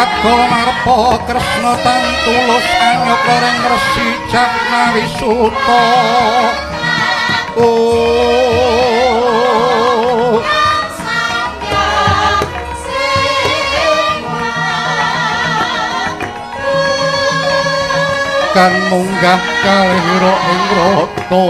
Bagawa marpa Kresna tan tulus anyokra ring Resi Jatnawi Suta. Oh, kan munggah kalihira ing rata.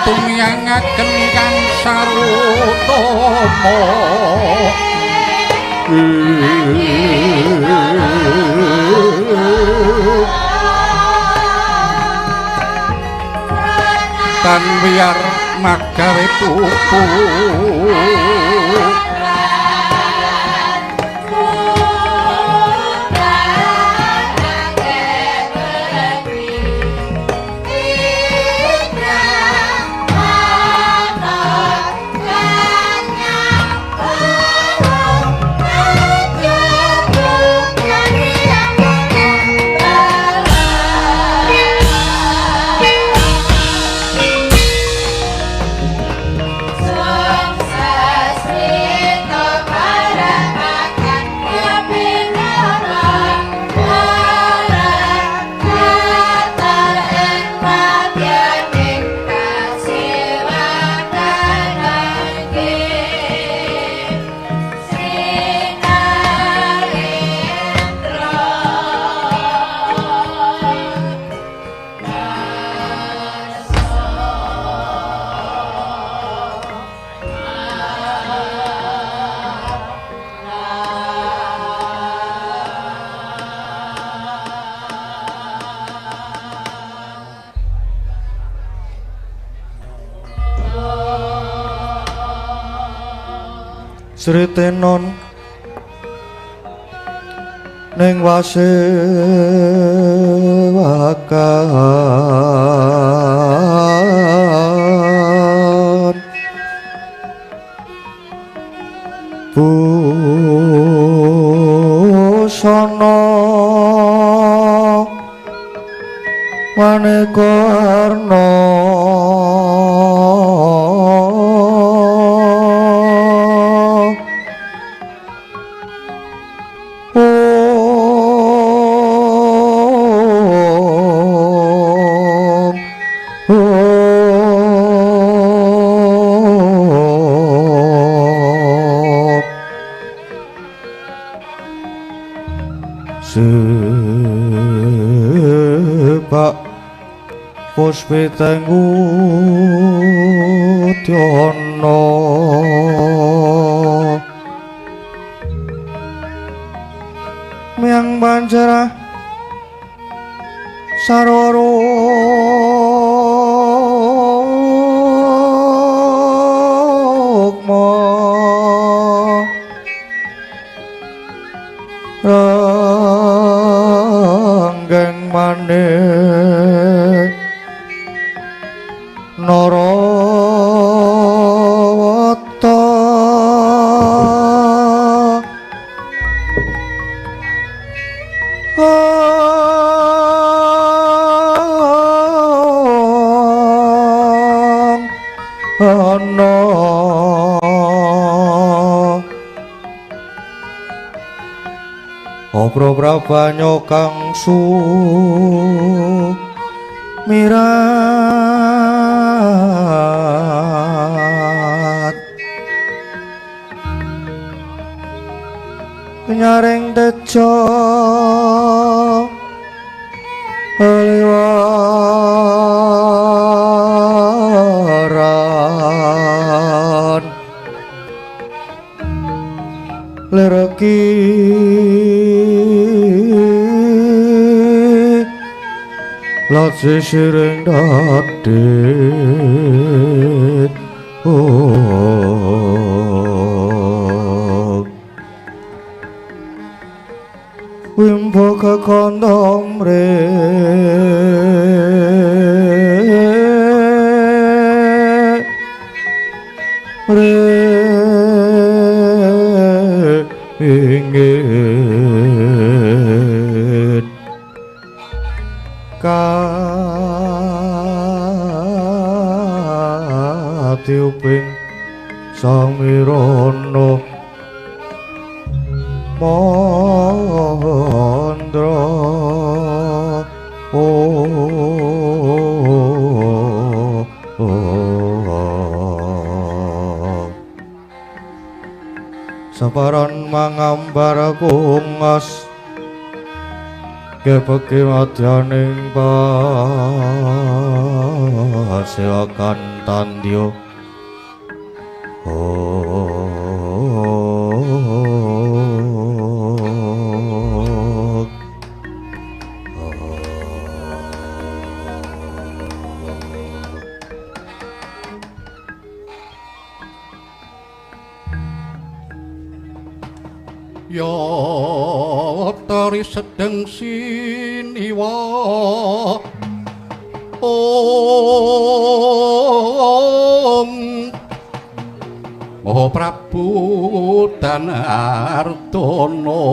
Tumyangaken kang sarutama. Tan wiyar magawe pupu. Sritenon ning wasewakan busana maneka warna sebab puspiteng udyana miang banjara saroro rukma ranggeng manik Narawata ana Obro prabanyo kang sumirat nyaring tejo liwaran lereki lat sisiring dadi wimbo kekondom re re ingin. Katiuping samirana mandra Saparan mangambar kungas kepeki madyaning pasewakan tandya. Ya tari sedeng siniwa Om Maha Prabu Danardono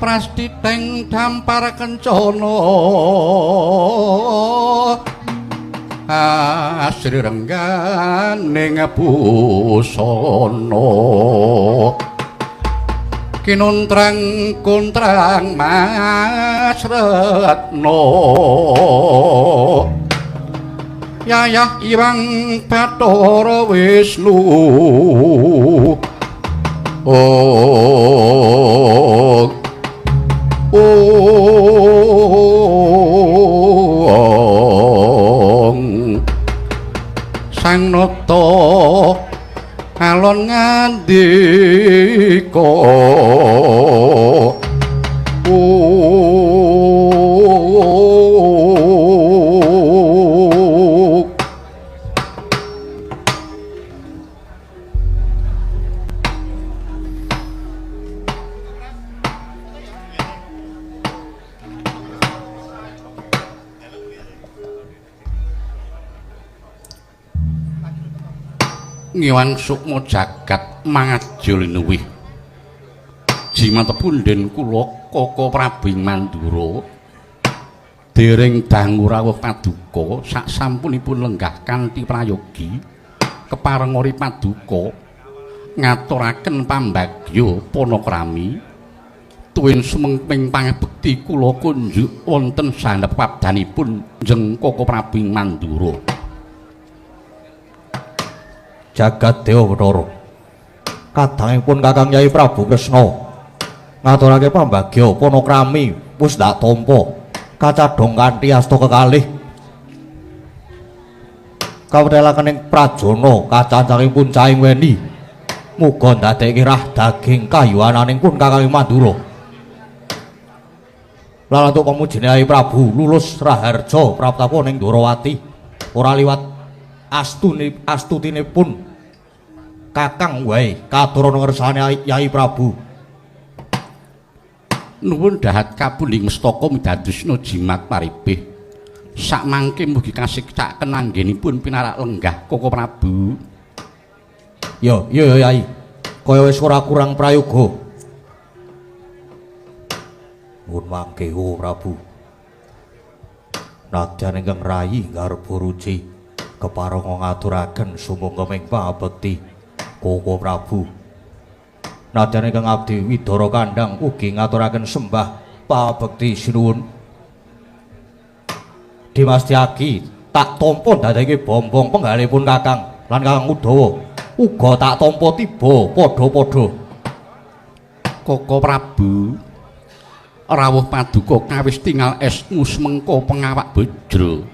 prastiteng dampar kencana asri rengganing busana kinuntrang kontrang Mas Retno yayah Iwang Bathara Wisnu Om Om Sang Nata alon ngandika Ngiwang sukma jagat mangaja linuwih jimat punden kula Koko Prabu ing Mandura dereng dangu rawuh paduka sasampunipun lenggah kanthi prayogi kepareng ori paduka ngaturaken pambagya panakrami tuwin sumengping pangabekti kula kunjuk wonten sandhep wabdanipun jeng Koko Prabu ing Mandura. Jagat Dewa Bathara kadangipun Kakang Yai Prabu Kresna ngaturake pambagya panakrami wis ndak tampa kacadhong kanthi asta kekalih kawedalaken ing prajana kacancangipun caing weni muga ndadekke rah daging kayuwananing pun Kakang Mandura lan antuk pamujine Yai Prabu lulus raharja praptapa ning Ndorowati ora liwat astutinipun Kakang wae katurana ngersane Yai Prabu. Nuwun dahat kapundhing mestaka midadosna jimat paribih sakmangke mugi kasiksaken anggenipun pinarak lenggah Koko Prabu. Ya iya Yai, kaya wis ora kurang prayoga. Nuwun mangke O Prabu. Nadyan ingkang rayi garba ruci keparenga ngaturaken sumangga pangabekti Koko Prabu. Nadyan ingkang abdi Widara Kandhang ugi ngaturaken sembah pangabekti sinuwun. Dimastiaki tak tampa ndadekake bombong penggalipun Kakang lan Kakang Udawa uga tak tampa tiba padha-padha. Koko Prabu rawuh paduka kawis tingal esmu semengko pengawak bejra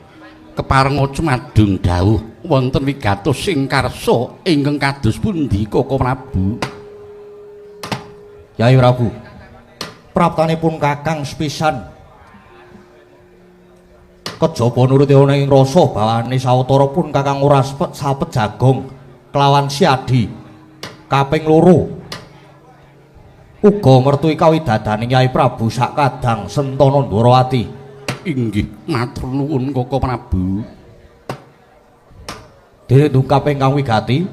keparenga cumadung dawuh wonten wigatos sing karsa ingkang kados pundi Koko Prabu? Yai Prabu, praptanipun Kakang sepisan kejaba nuruti ana ing rasa bawane sawetara pun Kakang ora sapet jagong kelawan siadi kaping loro uga mertui kawidadaning Yai Prabu sakadang Sentana Ndorowati. Inggih, matur nuwun Koko Prabu. Dene dungkap ingkang wigati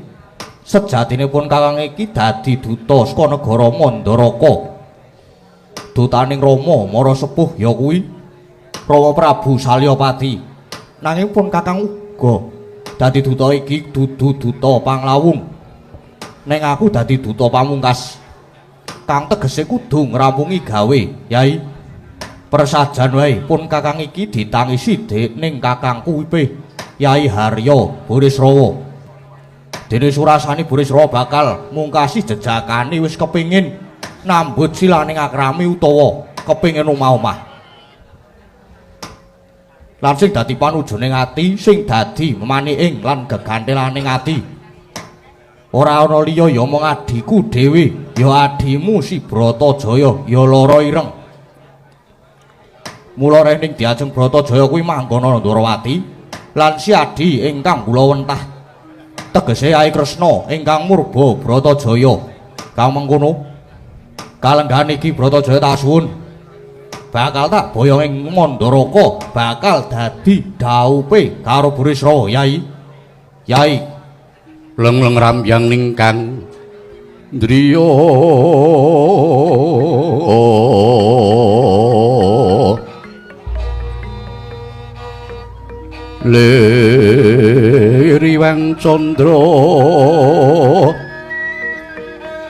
sejatinipun Kakang iki dadi duta saka negara Mandaraka. Dutaning Rama mara sepuh ya kuwi Rama Prabu Salyapati. Nanging pun Kakang uga dadi duta iki dudu duta panglawung. Ning aku dadi duta pamungkas. Kang tegese kudu ngrampungi gawe, Yai. Persajan wae pun Kakang iki ditangisi dening kakangku Ipih Yai Harya Burisrawa. Dene Surasani Burisrawa bakal mungkasi jejakane wis kepingin nambut silaning akrami utawa kepingin omah-omah. Lan sing dadi panujuning ati, sing dadi memaniking lan gegantelaning ati. Ora ana liya ya mung adhiku dhewe, ya adhimu si Bratajaya, ya Lara Ireng. Mula rening diajeng Bratajaya kuwi manggon ana Ndorowati lan si adhi ingkang kula wentah. Tegese Yai Kresna ingkang murba Bratajaya. Kang mengkono kalenggahan iki Bratajaya tak suwun bakal tak boyong ing Mandaraka, bakal dadi dhaupe karo Burisrawa, Yai. Yai Lengleng rambyang ning kang driya Liriwang candra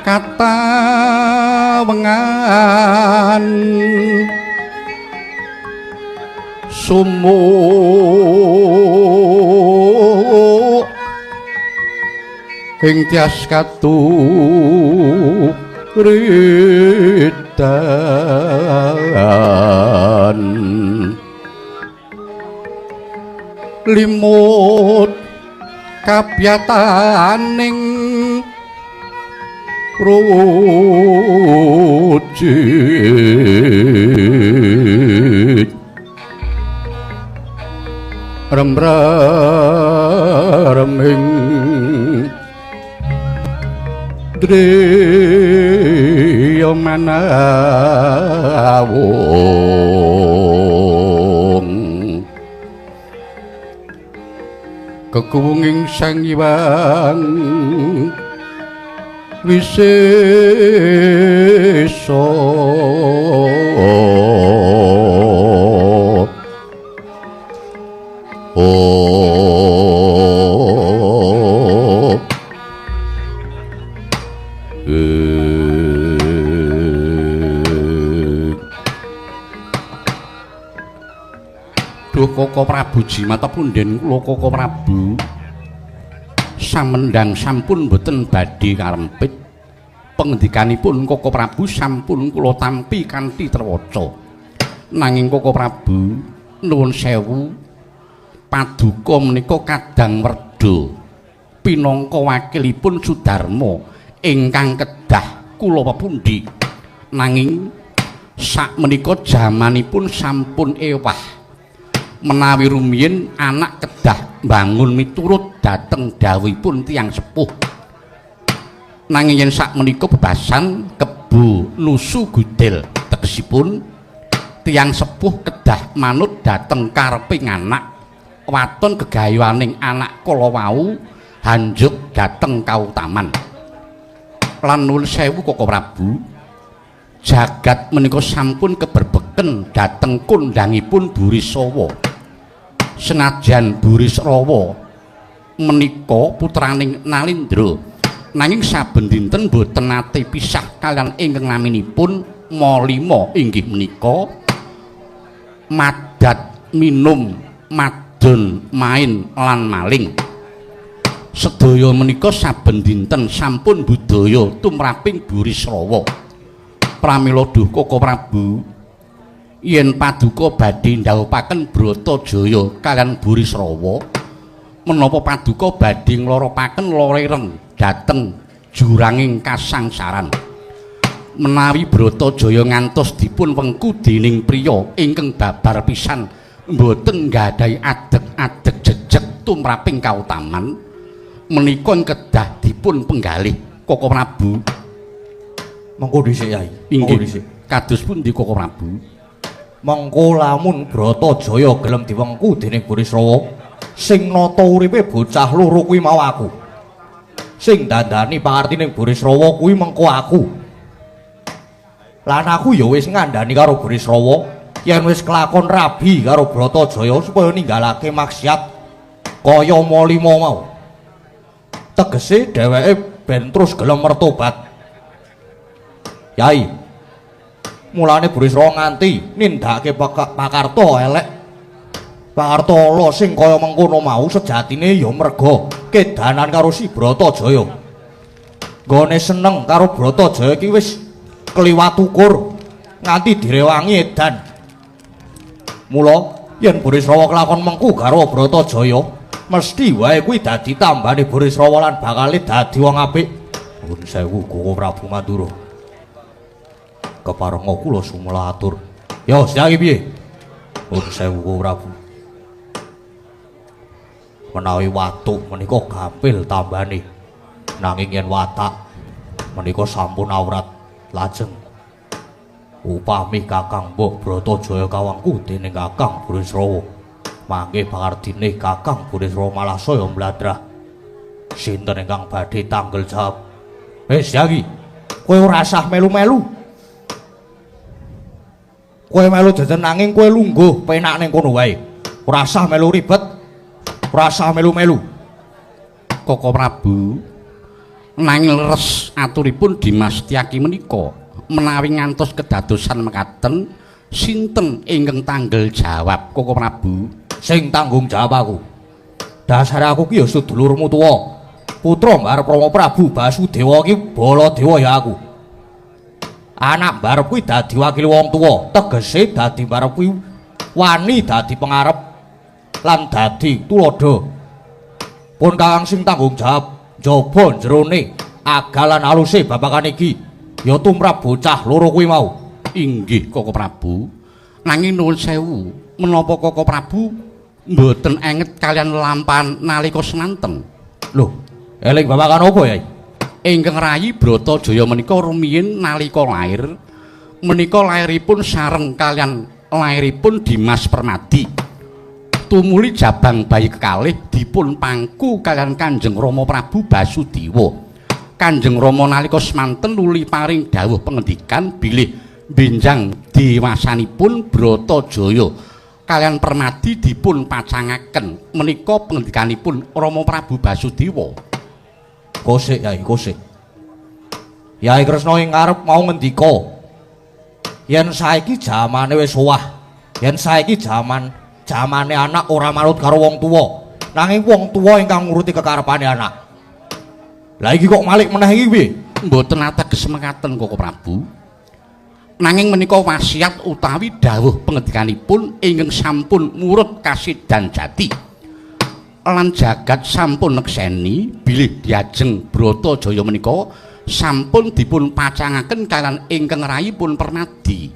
katawengan sumuk ing tias katu ridan limut kabyataning rujit remreming driya manawung kekuwunging Sang Hyang Wisesa. Oh, Duh Koko Prabu Jimata punden kula Koko Prabu samendang sampun boten badhe karempit pengendikanipun Koko Prabu sampun kula tampi kanthi trewaca. Nanging Koko Prabu nuwun sewu, paduka menika kadang werda pinangka wakilipun Sudarma ingkang kedah kula pepundi. Nanging sakmenika jamanipun sampun ewah. Menawi rumiyin anak kedah mbangun miturut dhateng dawuhipun tiyang sepuh. Nanging yen sakmenika bebasan kebo nusu gudel, tegesipun tiyang sepuh kedah manut dhateng kareping anak, waton gegayuhaning anak kala wau hanjuk dhateng kautaman. Lan nuwun sewu Koko Prabu, jagat menika sampun keberbeken dhateng kondhangipun Burisrawa. Senajan Burisrawa menika putraning Nalindra, nanging saben dinten boten nate pisah kaliyan ingkang naminipun Malima, inggih menika madat minum, madon main lan maling. Sedaya menika saben dinten sampun budaya tumraping Burisrawa. Pramila duh Koko Prabu, yen paduka badhe ndhawuhaken Bratajaya kaliyan Burisrawa, menapa paduka badhe ngloropaken lorereng dhateng juranging kasangsaran. Menawi Bratajaya ngantos dipun wengku dening priya ingkang babar pisan mboten nggadahi adeg-adeg jejeg tumraping kautaman, menika kedah dipun penggalih Koko Prabu. Mengko dhisik, Yai. Mengko dhisik. Kados pundi Koko Prabu? Mengko lamun Bratajaya gelem diwengku dening Burisrawa, sing nata uripe bocah loro kuwi mau aku. Sing dandani pangartining Burisrawa kuwi mengko aku. Lan aku ya wis ngandhani karo Burisrawa yen wis kelakon rabi karo Bratajaya supaya ninggalake maksiat kaya malima mau. Tegese dheweke ben terus gelem mertobat. Yai, mulane Burisrawa nganti nindakake pakarta elek, pakarta ala sing kaya mengkono mau sejatine ya merga kedanan karo si Bratajaya. Nggone seneng karo Bratajaya iki wis kliwat ukur nganti direwangi edan. Mula yen Burisrawa kelakon mengku garwa Bratajaya, mesti wae kuwi dadi tambane Burisrawa lan bakale dadi wong apik. Nuwun sewu Koko Prabu Mandura. Keparenga kula sumela atur. Ya, saiki piye? Nuwun sewu Koko Prabu. Menawi watuk menika gampil tambane. Nanging yen watak menika sampun awrat lajeng. Upami Kakang Mbok Bratajaya kawangku dening Kakang Burisrawa, mangke pangardine Kakang Burisrawa malah saya mladrah. Sinten ingkang badhe tanggel jawab? Wis ya iki, kowe ora usah melu-melu. Kowe melu jajan nanging kowe lungguh penak ning kono wae. Ora usah melu ribet. Ora usah melu-melu. Koko Prabu, nanging leres aturipun Dimas Setyaki menika menawi ngantos kedadosan mekaten sinten ingkang tanggel jawab Koko Prabu? Sing tanggung jawab aku. Dasare aku ki ya sedulurmu tuwa. Putra mbarep Rama Prabu Basudewa ki Baladewa ya aku. Anak mbarep kuwi dadi wakil wong tuwa, tegese dadi mbarep kuwi wani dadi pengarep lan dadi tuladha. Pun Kakang sing tanggung jawab njaba jerone agal lan aluse babagan iki ya tumrap bocah loro kuwi mau. Inggih Koko Prabu. Nanging nuwun sewu, menapa Koko Prabu mboten enget kalian lampahan nalika semanten? Lho, eling babagan apa ya? Ingkang rayi Bratajaya menika rumiyin nalika lair menika lairipun sareng kalian lairipun Dimas Permadi. Tumuli jabang bayi kekalih dipun pangku kalian Kanjeng Rama Prabu Basudewa. Kanjeng Rama nalika semanten nuli paring dawuh pengendikan bilih benjang dewasanipun Bratajaya kalian Permadi dipun pacangaken. Menika pengendikanipun Rama Prabu Basudewa. Kosik Yai, kosik. Yai Kresna ing ngarep mau ngendika yen saiki jamane wis owah, yen saiki jamane anak ora manut karo wong tuwa, nanging wong tuwa ingkang nguruti kekarepane anak. Lah iki kok malik meneh iki piye? Mboten ateges mekaten Koko Prabu. Nanging menika wasiat utawi dawuh pengendikanipun ingkang sampun murut kasidan jati. Lan jagat sampun nekseni bilih diajeng Bratajaya menika sampun dipun pacangaken kalian ingkang rayipun Permadi.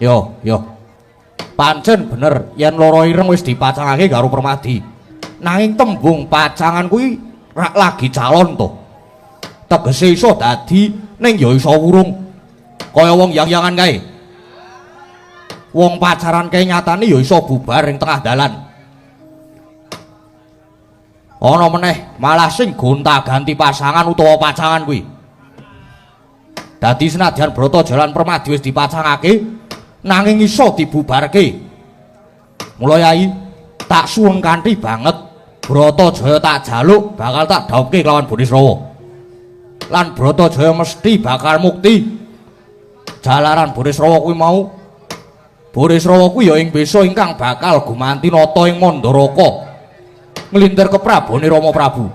Yo, yo. Pancen bener yen loro ireng wis dipacangake karo Permadi. Nanging tembung pacangan kuwi rak lagi calon to. Tegese iso dadi ning ya iso wurung. Kaya wong yang-yangan kae. Wong pacaran kae nyatane ya iso bubar ing tengah dalan. Ana meneh malah sing gonta-ganti pasangan utawa pacangan kuwi. Dadi senadyan Bratajaya lan Permadi wis dipacangake nanging iso dibubarke. Mula Yai tak suweng kanthi banget Bratajaya tak jaluk bakal tak dhawuhke kelawan Burisrawa. Lan Bratajaya mesti bakal mukti. Jalaran Burisrawa kuwi mau, Burisrawa kuwi ya ing besa ingkang bakal gumanti nata ing Mandaraka. Nglintir keprabone Rama Prabu.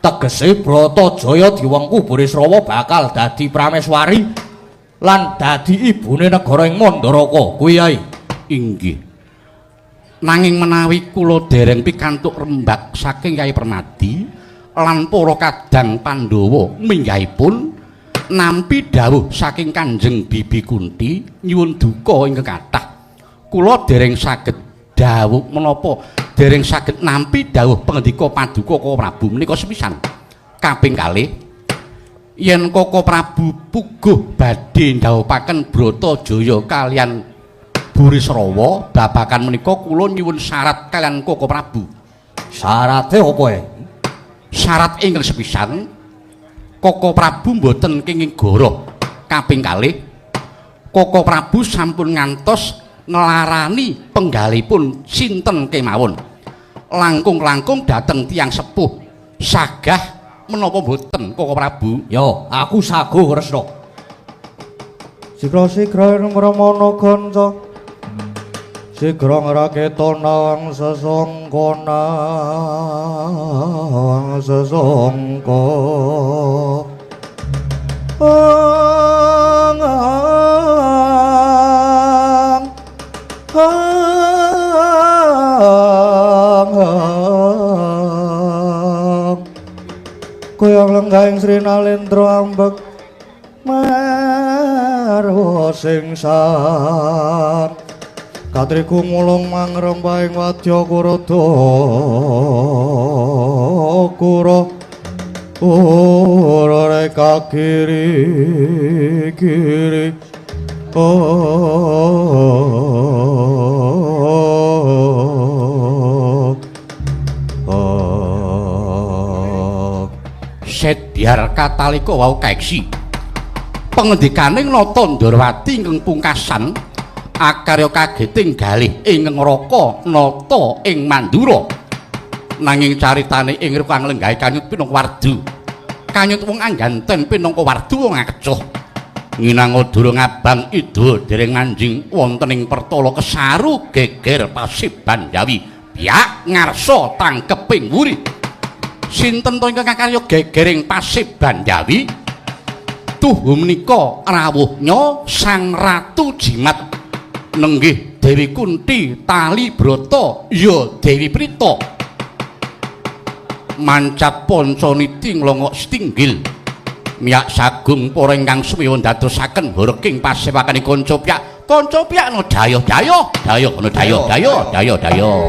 Tegese Bratajaya diwengku Burisrawa bakal dadi prameswari lan dadi ibune negara ing Mandaraka. Kuwi Yai. Inggih. Nanging menawi kula dereng pikantuk rembak saking Kyai Permadi lan para kadang Pandhawa minggahipun nampi dawuh saking Kanjeng Bibi Kunti nyuwun duka ingkang kathah. Kula dereng saged dawuh menapa dereng saged nampi dawuh pangendika paduka Koko Prabu menika sepisan. Kaping kalih yen Koko Prabu puguh badhe ndhawuhaken Bratajaya kalian Burisrawa babagan menika kula nyuwun syarat kalian Koko Prabu. Syarate apa ya? Syarat ingkang sepisan Koko Prabu mboten kenging goroh Kaping kalih, Koko Prabu sampun ngantos nglarani penggalipun sinten kemawon. Langkung-langkung dhateng tiyang sepuh sagah menapa mboten Koko Prabu? Ya, aku saguh Kresna. Sigra-sigra ngramana kanca. Sigra ngraketa nawang sesangka nawang sesangka. Ang ang ang ang goyang lenggahing Sri Nalendra ambek marwa singsan katriku mulung mangrempahing wadya kuroda kura ora reka kiri kiri Sedyar katalika wau kaeksi pengendikaning Nata Ndorowati ingkang pungkasan akarya kageting galih ing neraka nata ing Mandura. Nanging caritane ing kang lenggahe kanyut pinangka wardu. Kanyut wong angganten pinangka wardu wong akecoh. Nginango durung abang ida dereng manjing wonten ing pertala kesaru geger Paseban Jawi. Biak ngarsa tangkeping wuri. Sinten to ingkang akarya gegering Paseban Jawi? Tuhu menika rawuhnya Sang Ratu Jimat nenggih Dewi Kunti Tali Brata ya Dewi Prita. Mancat pancaniti nglongok setinggil miyak sagung para ingkang sumiwa ndadosaken horking pasewakane kanca piyak kanca piyak no dayoh dayoh dayoh no dayoh dayoh dayoh dayoh.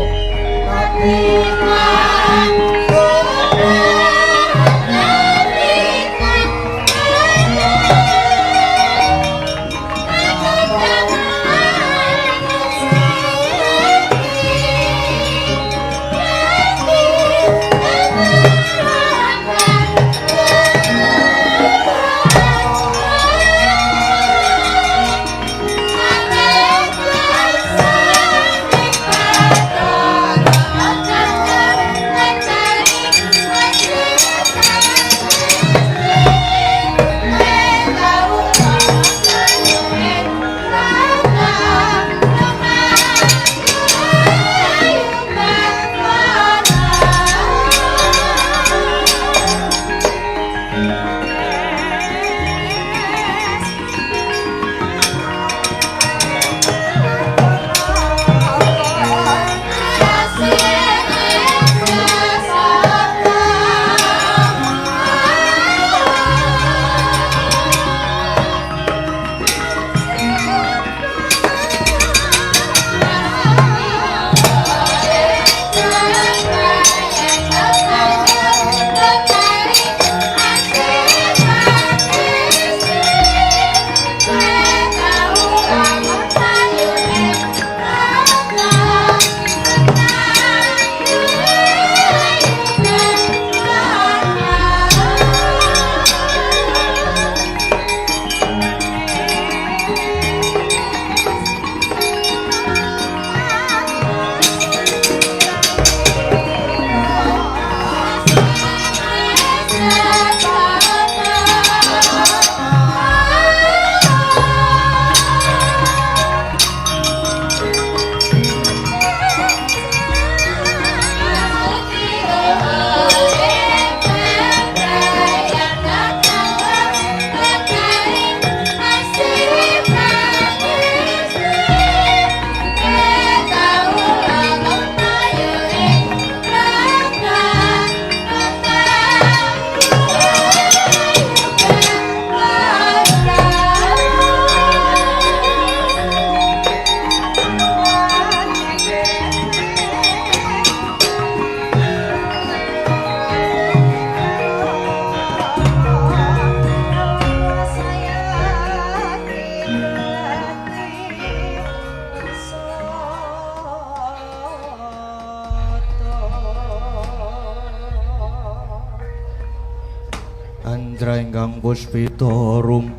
Andra ingkang puspita rum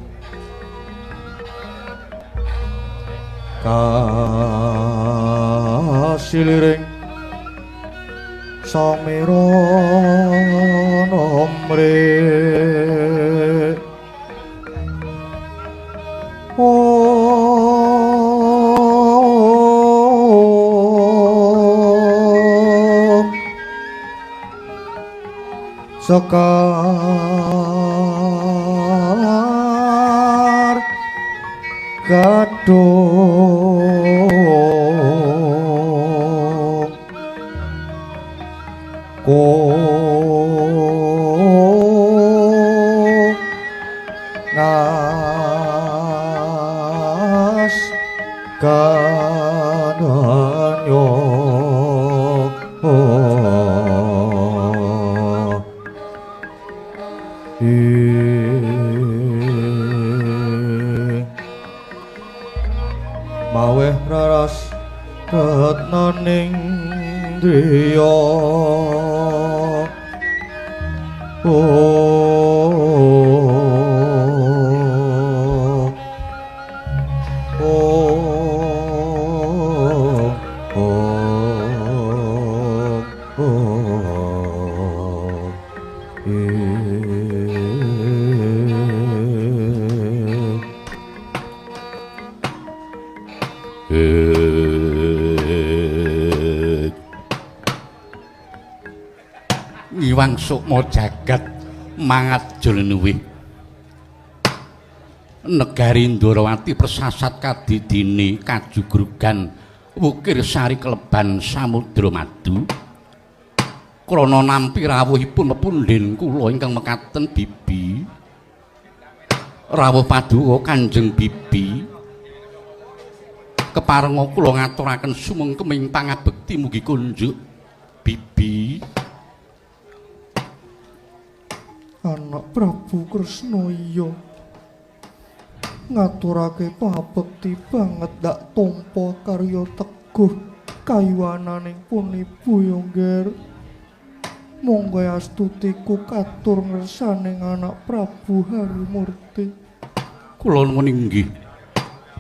Kasiliring samira nomre om sekar gadung ko ngas kananyo maweh raras retnaning driya Ngiwang sukma jagat mangat jlenuwih negari Ndorowati persasat kadidine kajugrugan wukir sari keleban samudra madu krana nampi rawuhipun pepundhen kula ingkang mekaten bibi rawuh paduka Kanjeng Bibi keparenga kula ngaturaken sumengkeming pangabekti mugi kunjuk bibi. Anak Prabu Kresna iya ngaturake pangabekti banget dak tampa karya teguh kayuwananing pun ibu ya ngger. Monggo astutiku katur ngersaning anak Prabu Harimurti. Kula nuwun inggih.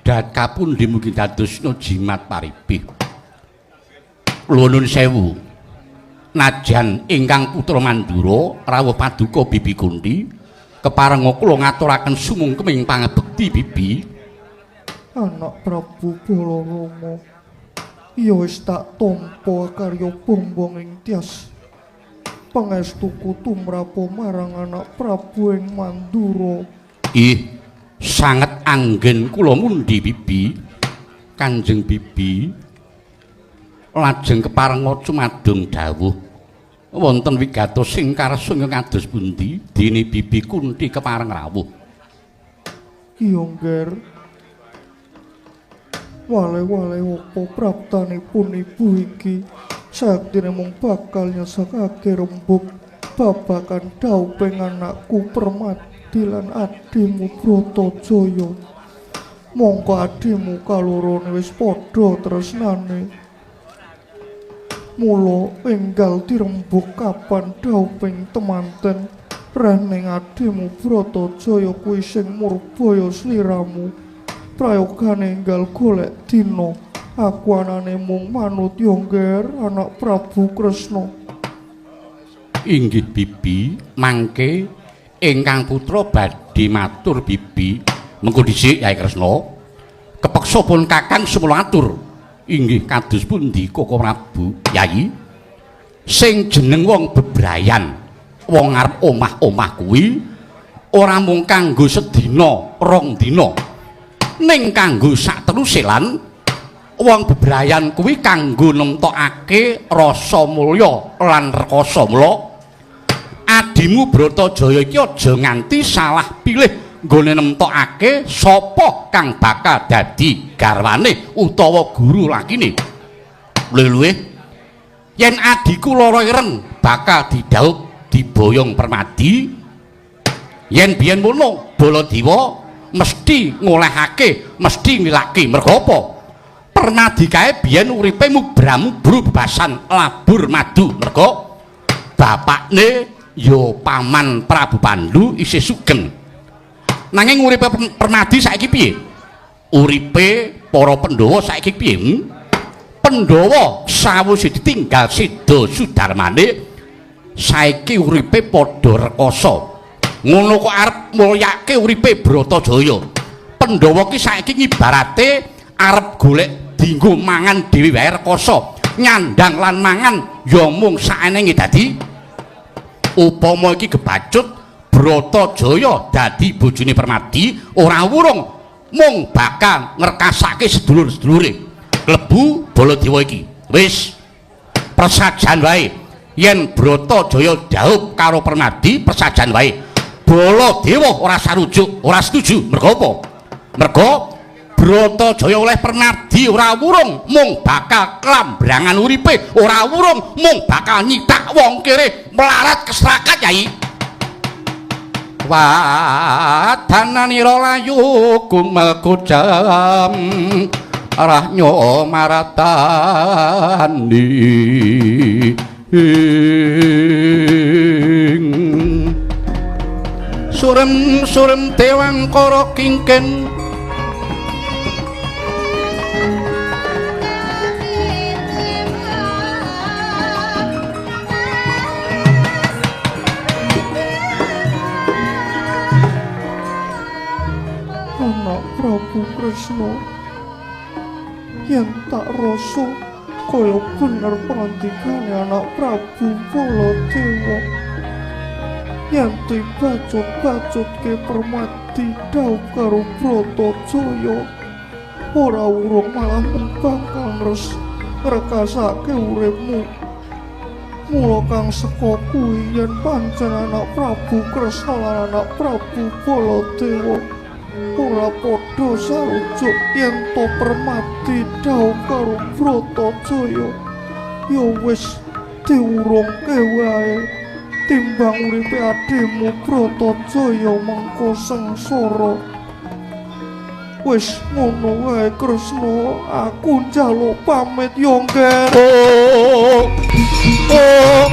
Dat kapundi mugi dadosna jimat paripih. Kula nuwun sewu. Najan ingkang putra Mandura rawuh paduka Bibi Kunti keparenga kula ngaturaken sumungkeming pangabekti Bibi. Anak Prabu Balarama ya wis tak tampa karya bombong ing tias. Pangestuku tumrap marang anak Prabu ing Mandura. Ih, sanget anggen kula mundi Bibi. Kanjeng Bibi lajeng keparenga cumadung dawuh wonten wigatos sing karsa ingkang kados pundi dene Bibi Kunti kepareng rawuh. Iya ngger. Wale-wale opo praptanipun ibu iki saktine mung bakal nyesakake rembug babagan dauping anakku Permadi lan adhimu Bratajaya. Mongko adhimu kalorone wis padha tresnane. Mula enggal dirembug kapan dauping temanten reh ning adhimu Bratajaya kuwi sing murbaya sliramu. Prayogane enggal golek dina aku anane mung manut ya ngger anak Prabu Kresna. Inggih Bibi, mangke ingkang putra badhe matur Bibi. Mengko dhisik Yai Kresna. Kepeksa pun Kakang semono atur. Inggih kados pundi Koko Prabu Yai? Sing jeneng wong bebrayan, wong arep omah-omah kuwi ora mung kanggo sedina, rong dina. Ning kanggo sakteruse lan wong bebrayan kuwi kanggo nemtokake rasa mulya lan rekasa. Mula adimu Bratajaya iki aja nganti salah pilih nggone nemtokake sapa kang bakal dadi garwane utawa guru lakine. Luwih-luwih yen adiku lara ireng bakal didhaup diboyong Permadi. Yen biyen mono Baladewa mesti ngolehake, mesti ngilake. Mergo apa? Permadi kae biyen uripe mubra-mubru bebasan labur madu. Mergo bapakne ya paman Prabu Pandu isih sugeng. Nanging uripe Permadi saiki piye? Uripe para Pandhawa saiki piye? Pandhawa sawise ditinggal seda Sudarmane saiki uripe padha rekoso. Ngono kok arep mulyake uripe Bratajaya. Pandhawa ki saiki ngibarate arep golek dinggo mangan dhewe wae rekoso. Nyandang lan mangan ya mung saenenge dadi. Upama iki gebacut Bratajaya dadi bojone Permadi ora wurung mung bakal ngrekasake sedulur-sedulure. Klebu Baladewa iki. Wis persajan wae. Yen Bratajaya dhaup karo Permadi persajan wae. Baladewa ora sarujuk, ora setuju. Mergo apa? Mergo Bratajaya oleh Permadi ora wurung mung bakal klambrangan uripe, ora wurung mung bakal nyitak wong kere melarat kesrakat Yai. Wadananira layu gumel kujam rahnyo maratani surem-surem dewangkara kingken Anak Prabu Kresna, yen tak rasa kaya bener prandikane anak Prabu Baladewa. Yen dibacut-bacutke Permadi dhaup karo Bratajaya, ora urung malah bakal ngrekasake uripmu. Mula kang seka kuwi yen pancen anak Prabu Kresna lan anak Prabu Baladewa ora padha sarujuk yen to Permadi dhaup karo Bratajaya, ya wis diurungke wae timbang uripe adhimu Bratajaya mengko sengsara. Wis ngono wae Kresna, aku njaluk pamit yo Ngger. Oh, oh.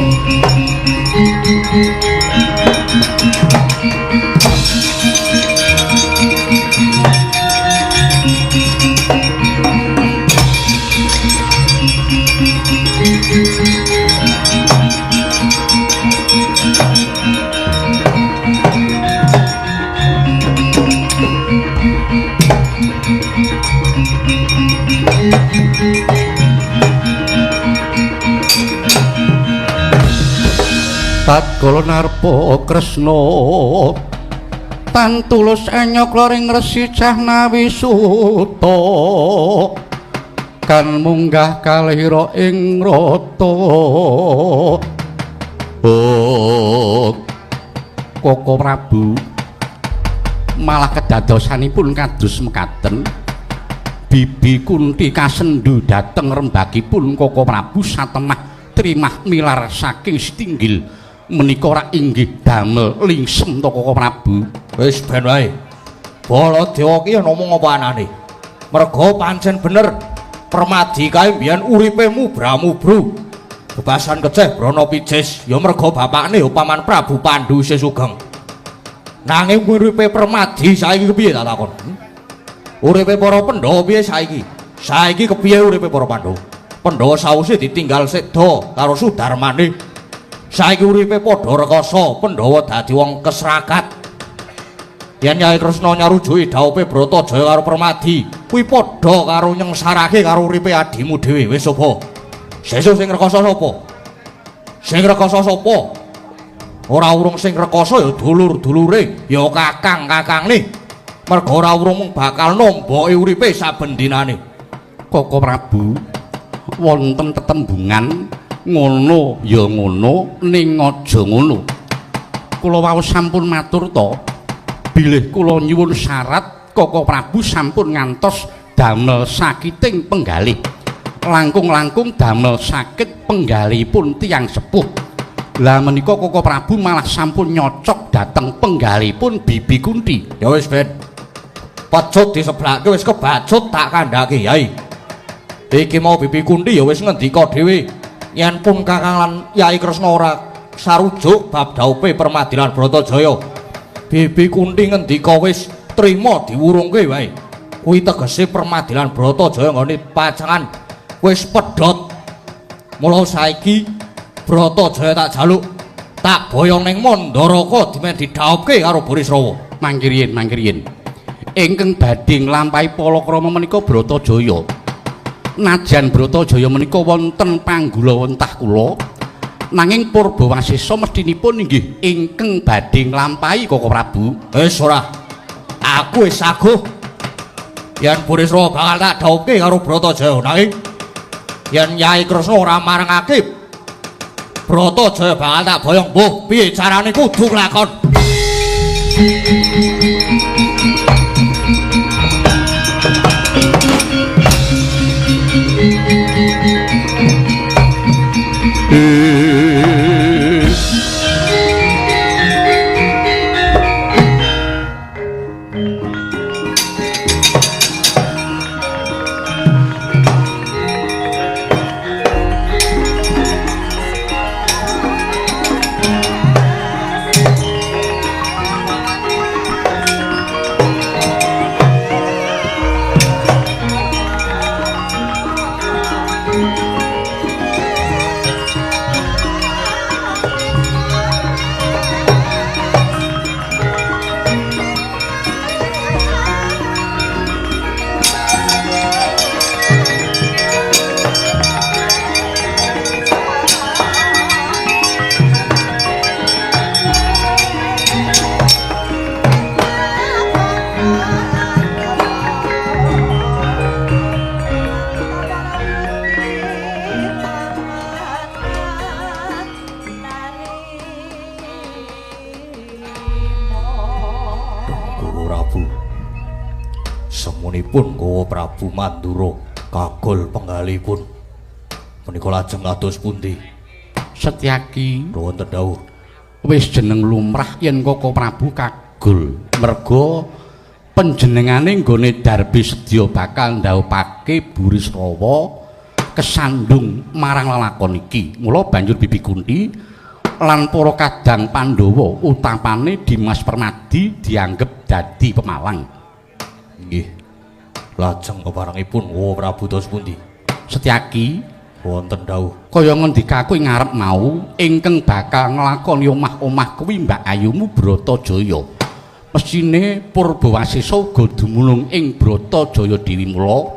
Tatkala narpa Kresna tan tulus enyok ring Resi Cahnawi Suta kan munggah kalihira ing rata. Oh, Koko Prabu malah kedadosanipun kados mekaten. Bibi Kunti kasendu dhateng rembagipun Koko Prabu satemah trimah milar saking setinggil menika ora inggih damel lingsem to Koko Prabu. Wis ben wae. Baladewa ki ngomong apa anane? Merga pancen bener Permadi kae mbiyen uripe mubra-mubru. Bebasan keceh brana picis ya merga bapakne ya paman Prabu Pandu isih sugeng. Nanging uripe Permadi saiki kepiye tak takon? Uripe para Pandhawa piye saiki? Saiki kepiye uripe para Pandhawa? Pandhawa sawise ditinggal seda karo Sudarmane. Saiki uripe padha rekoso, Pandhawa dadi wong kesrakat. Yen Yai Kresna nyarujuki dhaupe Bratajaya karo Permadi, kuwi padha karo nyengsarake karo uripe adimu dhewe. Wis sapa? Sesuk sing rekoso sapa? Sing rekoso sapa? Ora urung sing rekoso ya dulur-dulure, ya kakang-kakangne. Merga ora urung mung bakal nomboke uripe saben dinane. Koko Prabu, wonten tetembungan ngono ya ngono ning aja ngono. Kula wau sampun matur to, bilih kula nyuwun syarat Koko Prabu sampun ngantos damel sakiting penggalih. Langkung-langkung damel sakit penggalihipun tiyang sepuh. Lah menika Koko Prabu malah sampun nyocok dhateng penggalihipun Bibi Kunti. Ya wis ben. Pecut diseblake wis kebacut tak kandhake Yai. Iki mau Bibi Kunti ya wis ngendika dhewe yen pun Kakang lan Yai Kresna ora sarujuk bab dhaupe Permadi lan Bratajaya. Bibi Kunti ngendika wis trima diwurungke wae. Kuwi tegese permadilan Bratajaya nggone pacangan wis pedhot. Mula saiki Bratajaya tak jaluk, tak boyong ning Mandaraka dimen didhaupke karo Burisrawa. Mangkiriyen, mangkiriyen. Ingkang badhe nglampahi palakrama menika Bratajaya. Najan Bratajaya menika wonten panggulawentah kula, nanging Purbawasesa mestinipun inggih ingkang badhe nglampahi Koko Prabu. Wis ora. Aku wis saguh. Yen Burisrawa bakal tak dhaupke karo Bratajaya, nanging yen Yai Kresna ora marengake Bratajaya bakal tak boyong. Mbuh piye carane kudu nglakon. Semunipun Gowa Prabu Mandura kagol penggalipun menika lajeng kados pundi? Setyaki, wonten dawuh. Wis jeneng lumrah yen Koko Prabu kagol merga panjenengane nggone darbi sedya bakal ndhaupake Burisrawa kesandung marang lelakon iki. Mula banjur Bibi Kunti lan para kadang Pandhawa utapane Dimas Permadi dianggep dadi pemalang. Nggih. Lajeng keparengipun Gowa Prabu dos pundi? Setyaki, wonten dawuh. Kaya ngendikaku ing ngarep mau, ingkang bakal nglakoni omah-omah kuwi Mbak Ayumu Bratajaya. Mesine Purbawasesa uga dumunung ing Bratajaya Dewi. Mula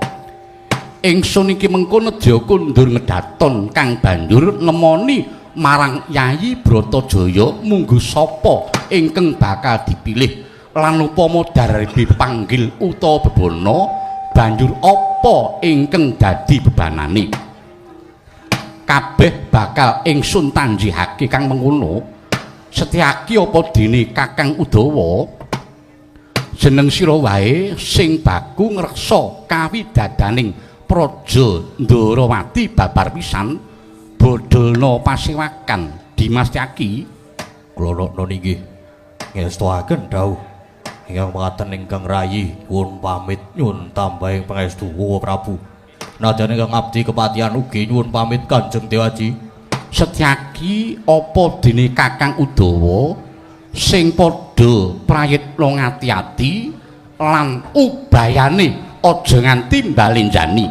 ingsun iki mengko nedya kundur ngedaton kang banjur nemoni marang Yayi Bratajaya mungguh sapa ingkang bakal dipilih lan upama darbi panggil utawa bebana banjur apa ingkang dadi bebanane. Kabeh bakal ingsun tanjihake kang mengkono. Setyaki apa dene Kakang Udawa jeneng sira wae sing baku ngreksa kawidadaning praja Ndorowati babar pisan bodolna pasewakan Dimas Tyaki. Kula nokno inggih ngestoaken dawuh ingkang mekaten ingkang rayi nyuwun pamit nyuwun tambahing pangestu Gowa Prabu. Nadyan ingkang abdi kepatihan ugi nyuwun pamit Kanjeng Dewaji. Setyaki apa dene Kakang Udawa sing padha prayitna ngati-ati lan ubayane aja nganti mbalenjani.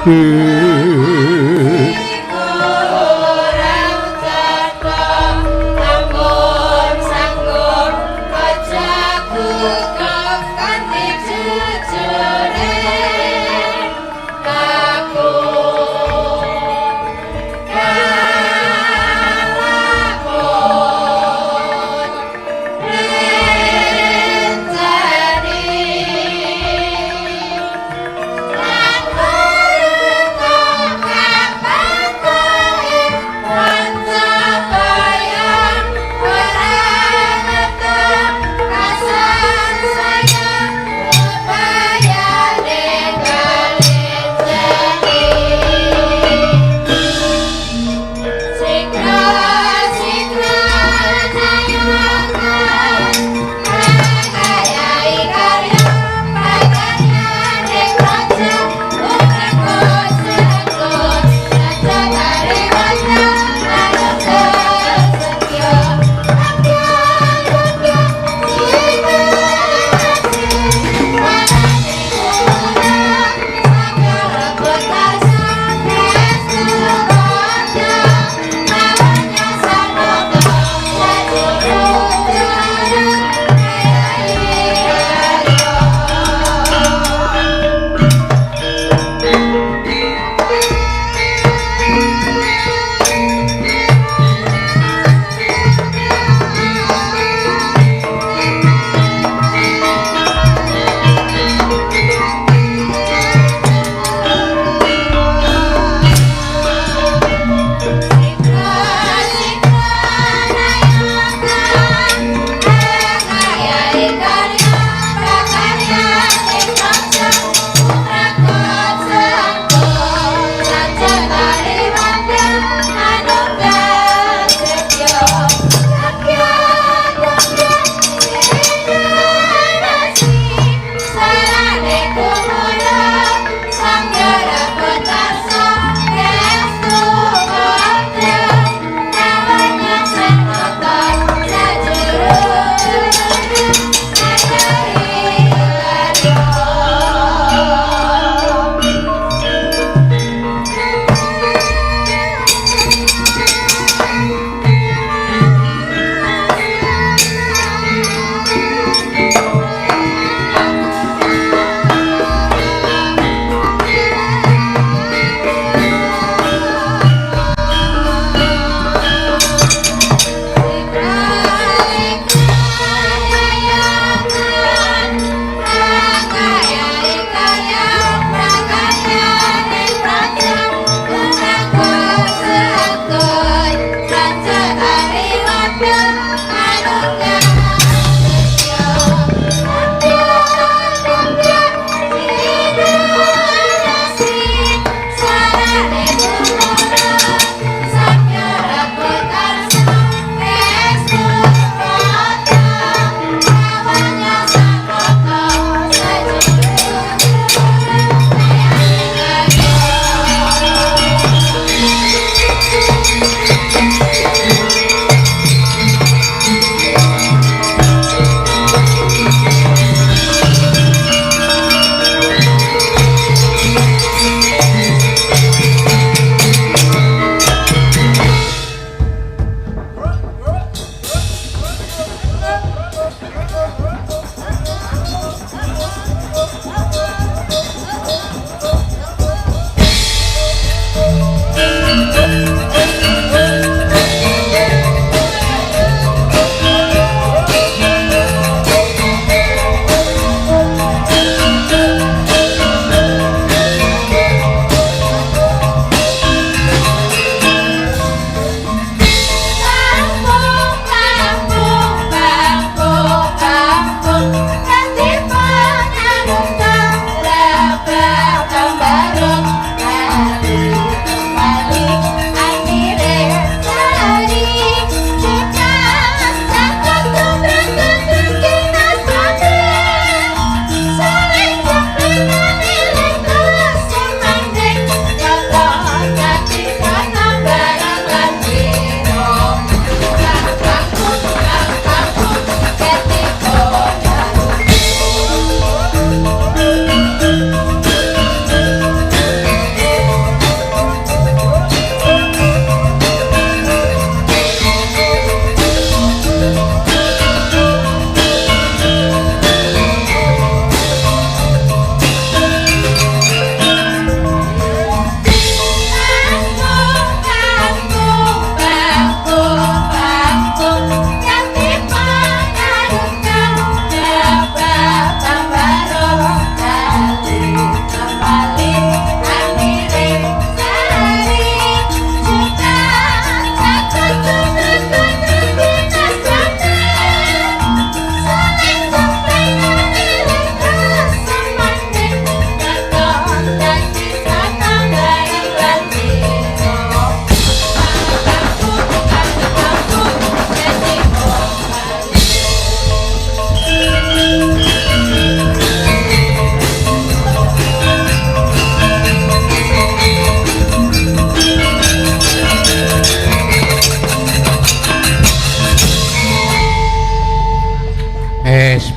Aku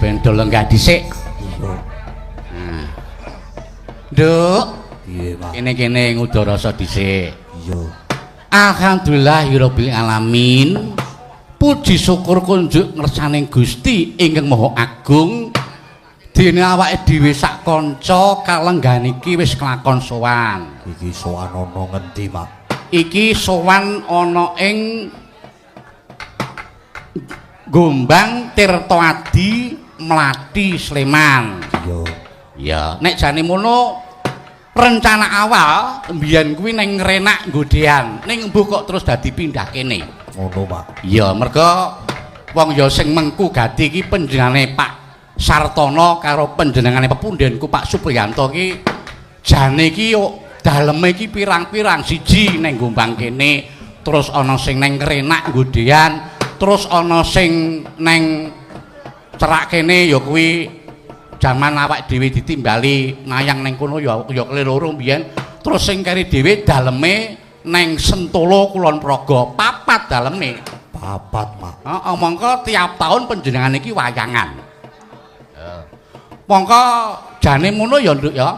Ben do lenggah dhisik. Iya. Nah. Nduk, Piye, Pak? Kene-kene ngudarasa dhisik. Iya. Alhamdulillahirabbil alamin. Puji syukur kunjuk ngersaning Gusti ingkang Maha Agung. Dene awake dhewe sak kanca kalenggan iki wis kelakon sowan. Iki sowan ana ngendi, Pak? Iki sowan ana ing Gombang Tirtoadi Mlati Sleman. Iya. Ya, nek jane mono rencana awal mbiyen kuwi ning Ngrenak Godean, ning mbuh kok terus dadi pindah kene. Ngono, Pak. Iya, merga wong ya sing mengku gati iki panjenengane Pak Sartono karo panjenengane pepundhenku Pak Supriyanto iki jane iki yo daleme iki pirang-pirang, siji ning Gombang kene, terus ana sing ning Ngrenak Godean, terus ana sing neng cerak kene ya kuwi jaman awake dhewe ditimbali ngayang ning kono ya ya loro mbiyen, terus sing keri dhewe daleme neng Sentolo Kulon Progo, papat daleme. Papat, Pak. Heeh, mongko tiap tahun panjenengan iki wayangan. Mongko jane ngono ya, Nduk ya.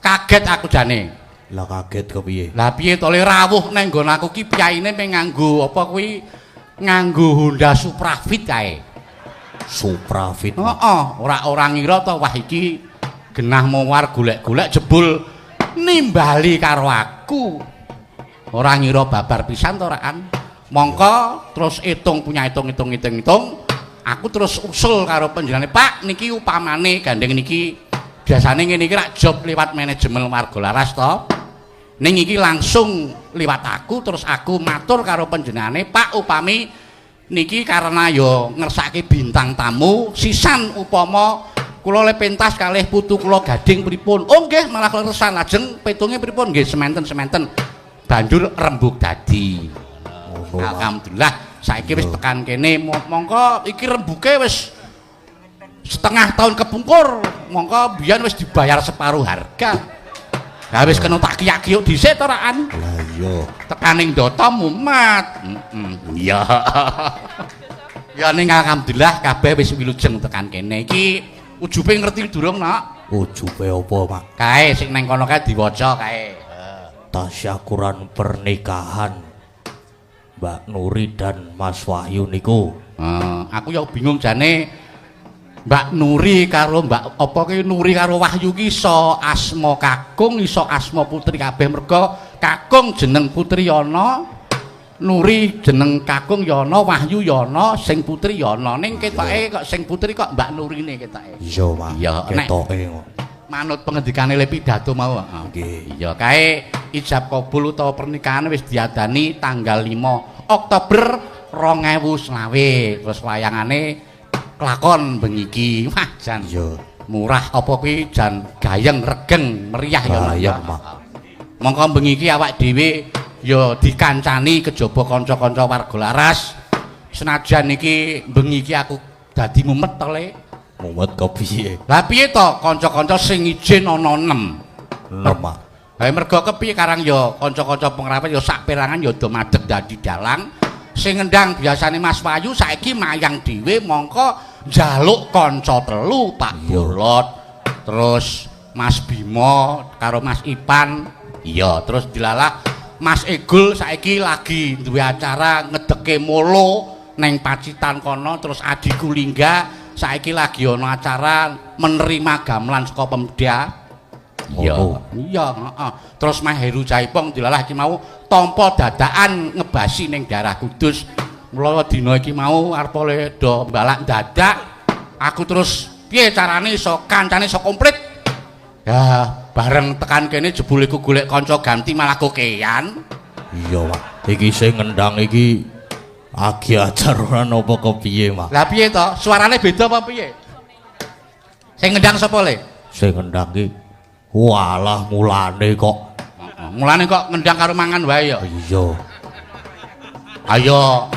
Kaget aku jane. Lah kaget kepiye? Lah piye to le rawuh neng nggon aku ki piyaine mung nganggo apa kuwi nganggo Honda Supra Fit kae. Supra Fit. Heeh, ora ngira to wah iki genah mowar golek-golek jebul nimbali karo aku. Ora ngira babar pisan to rakan. Mongko terus hitung punya hitung hitung hitung hitung, aku terus usul karo panjenengane, Pak niki upamane gandeng niki biasane ngene iki rak job liwat manajemen warga laras to. Ning iki langsung liwat aku, terus aku matur karo panjenengane, Pak upami niki karena yo ngersake bintang tamu sisan upama kula le pentas kalih putu kula Gading pripun? Oh nggih, malah kleresan. Lajeng petunge pripun? Nggih sementen-sementen. Banjur rembug dadi. Alhamdulillah saiki wis tekan kene. Mongko iki rembuke wis setengah tahun kepungkur. Mongko biyen wis dibayar separuh harga. Lah wis kena tak kiyak-kiyuk dhisik to rakan. Lah iya. Tekaning data mumat. Iya. Ya ning alhamdulillah kabeh wis wilujeng tekan kene. Iki ujube ngerti durung, Nok? Ujube apa, Pak? Kae sing nang kono kae diwaca kae. Tasyakuran pernikahan Mbak Nuri dan Mas Wahyu niku. Aku ya bingung jane Mbak Nuri karo Mbak apa ki Nuri karo Wahyu ki iso asma kakung iso asma putri kabeh, merga kakung jeneng putri ana, Nuri jeneng kakung ya ana, Wahyu ya ana, sing putri ya ana. Ning ketoke kok sing putri kok Mbak Nurine ketoke. Iya, Pak. Iya, ketoke kok. Manut pengendikane le pidato mau. Nggih. Iya, kae ijab kabul utawa pernikahan wis diadani tanggal 5 Oktober 2020. Terus wayangane kelakon bengi iki. Wah, jan. Iya. Murah apa kuwi jan gayeng regeng meriah ya. Gayeng, Pak. Mongko bengi iki awak dhewe ya dikancani kejaba kanca-kanca warga laras. Senajan iki bengi iki aku dadi mumet to, Le. Mumet kepiye? Lah piye to kanca-kanca sing izin ana 6. 6, Pak. Lah mergo kepiye karang ya kanca-kanca pengrawit ya sak perangan ya do madheg dadi dalang. Sing ngendang biasane Mas Wahyu saiki mayang dhewe, mongko njaluk kanca telu, Pak Bolot, terus Mas Bimo karo Mas Ipan. Iya, terus dilalah Mas Egul saiki lagi duwe acara ngedeke molo neng Pacitan kono, terus adikku Lingga saiki lagi ana acara menerima gamelan saka Pemda. Iya, iya, heeh. Terus Mas Heru Jaipong dilalah iki mau tampa dadakan ngebasi ning daerah Kudus. Mula dina iki mau arep le do mbalak dadak. Aku terus piye carane iso kancane iso komplit? Ya, bareng tekan kene jebule ku golek kanca ganti malah kokean. Iya, Pak. Iki sing ngendang iki agi ajaran apa kepiye, Pak? Lah piye to? Suarane beda apa piye? Sing ngendang sapa le? Sing ngendang iki walah mulane kok. Heeh, mulane kok ngendang karo mangan wae ya. Iya. Ayo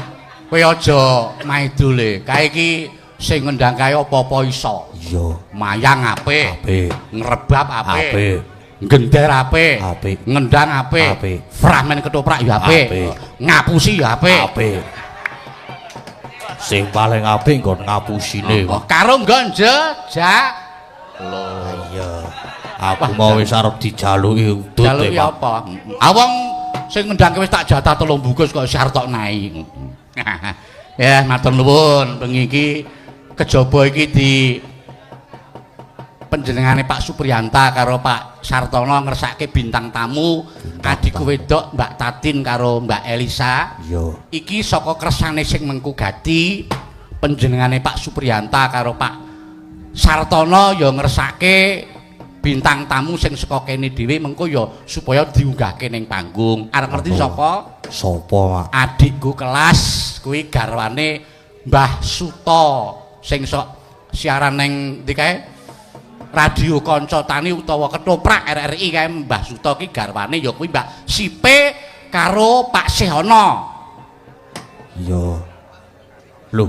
kowe aja maido le. Kae iki sing ngendang kae apa-apa iso. Iya. Mayang apik. Apik. Ngrebab apik. Apik. Gender apik. Apik. Ngendang apik. Apik. Fragmen ketoprak ya apik. Apik. Ngapusi ya apik. Apik. Sing paling apik nggon ngapusine. Oh, karo nggon jejak. Lho iya. Aku mau wis arep dijaluki udut. Jaluki apa? Awong sing ngendangke wis tak jatah 3 bungkus kok isih arep tok naik. Ya, matur nuwun bengi iki kejaba iki di panjenengane Pak Supriyanta karo Pak Sartono ngersake bintang tamu adikku wedok Mbak Tatin karo Mbak Elisa. Iya. Iki saka kersane sing mengku gati panjenengane Pak Supriyanta karo Pak Sartono ya ngersake bintang tamu sing saka kene dhewe mengko ya supaya diunggahke ning panggung. Arep ngerti sapa? Sapa, Pak? Adikku kelas kuwi garwane Mbah Suto sing sok siaran ning ndi kae? Radio Kanca Tani utawa Ketoprak RRI kae Mbah Suto ki garwane ya kuwi Mbak Sipe karo Pak Sehono. Iya. Lho,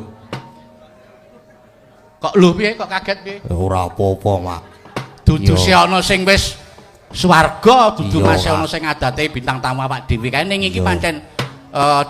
kok lho piye kok kaget piye? Ora apa-apa, Mak. Dudu Sehono sing wis swarga, dudu Mas Sehono Pak. sing adate bintang tamu awak dhewe kae ning iki Iya. pancen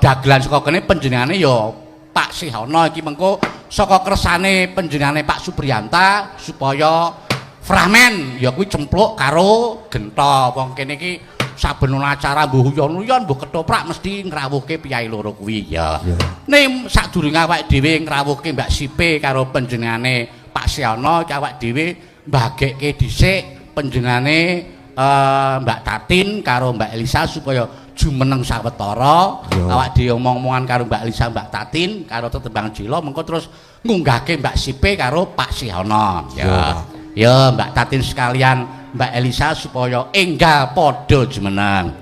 dagelan saka kene panjenengane ya Pak Sehono iki mengko saka kersane panjenengane Pak Supriyanta supaya Framen ya kuwi cempluk karo genta. Wong kene iki saben ana acara mbuh uyon-uyon mbuh ketoprak mesti ngrawuhke piyai loro kuwi ya. Ning sadurunge awake dhewe ngrawuhke Mbak Sipe karo panjenengane Pak Sehono iki awake dhewe mbagekke dhisik panjenengane Mbak Tatin karo Mbak Elisa supaya jumeneng sawetara. Awake dhewe omong-omongan karo Mbak Elisa, Mbak Tatin karo tetembang jila mengko terus ngunggahke Mbak Sipe karo Pak Sehono. Ya. Ya Mbak Tatin sekalian Mbak Elisa supaya enggal padha jumeneng.